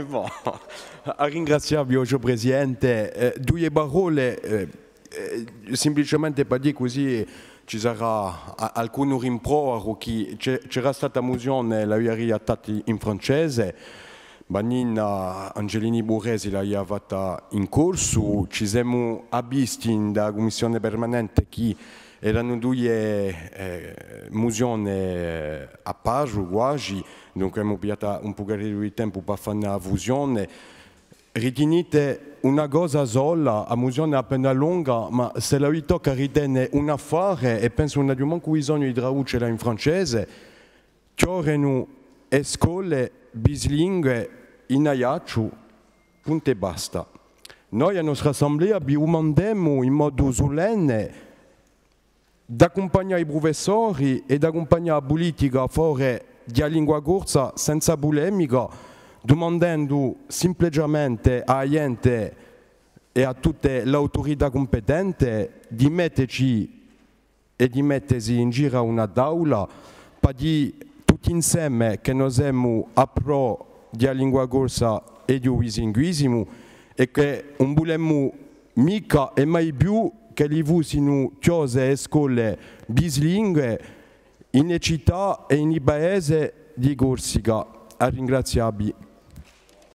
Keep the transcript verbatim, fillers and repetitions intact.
Bon, à ringrazià vi, o sgiò Presidente. Eh, duie parolle, eh, eh, simpliciamente per dì cusì, eh, ci sarà a-, alcunu rimprovaru chì c'è, c'era stata a muzione, l'avia ridattata in francese, Vannina Angelini Buresi l'avia fatta in corsu, ci semu avvisti in a cummissione permanente chì eranu duie, eh, muzione, eh, à paru, guasi, dunque emu pigliatu un pucareddu di tempu per fà una fusione. Ritinite una cosa sola, a muzione hè appena longa, ma s'ella vi tocca à ritene un affare, è pensu ùn aghju mancu bisognu di traducela in francese, chjodenu e scole bislingue in Aiacciu, puntu è basta. Noi, a nostra assemblea, vi dumandemu in modu sulenne d'accumpagnà i prufessori è d'accumpagnà a pulitica à favore di a lingua corsa senza pulemica, dumandendu simpliciamente à a ghjente è à tutte l'auturità cumpetente di metteci è di mettesi in giru à una taula, pà dì tutti inseme chì no semu à prò di a lingua corsa è di u bislinguisimu è chì ùn vulemu micca è mai più ch'elli fussinu chjose e scole bislingue in e cità è in i paese di Corsica. À ringrazià vi.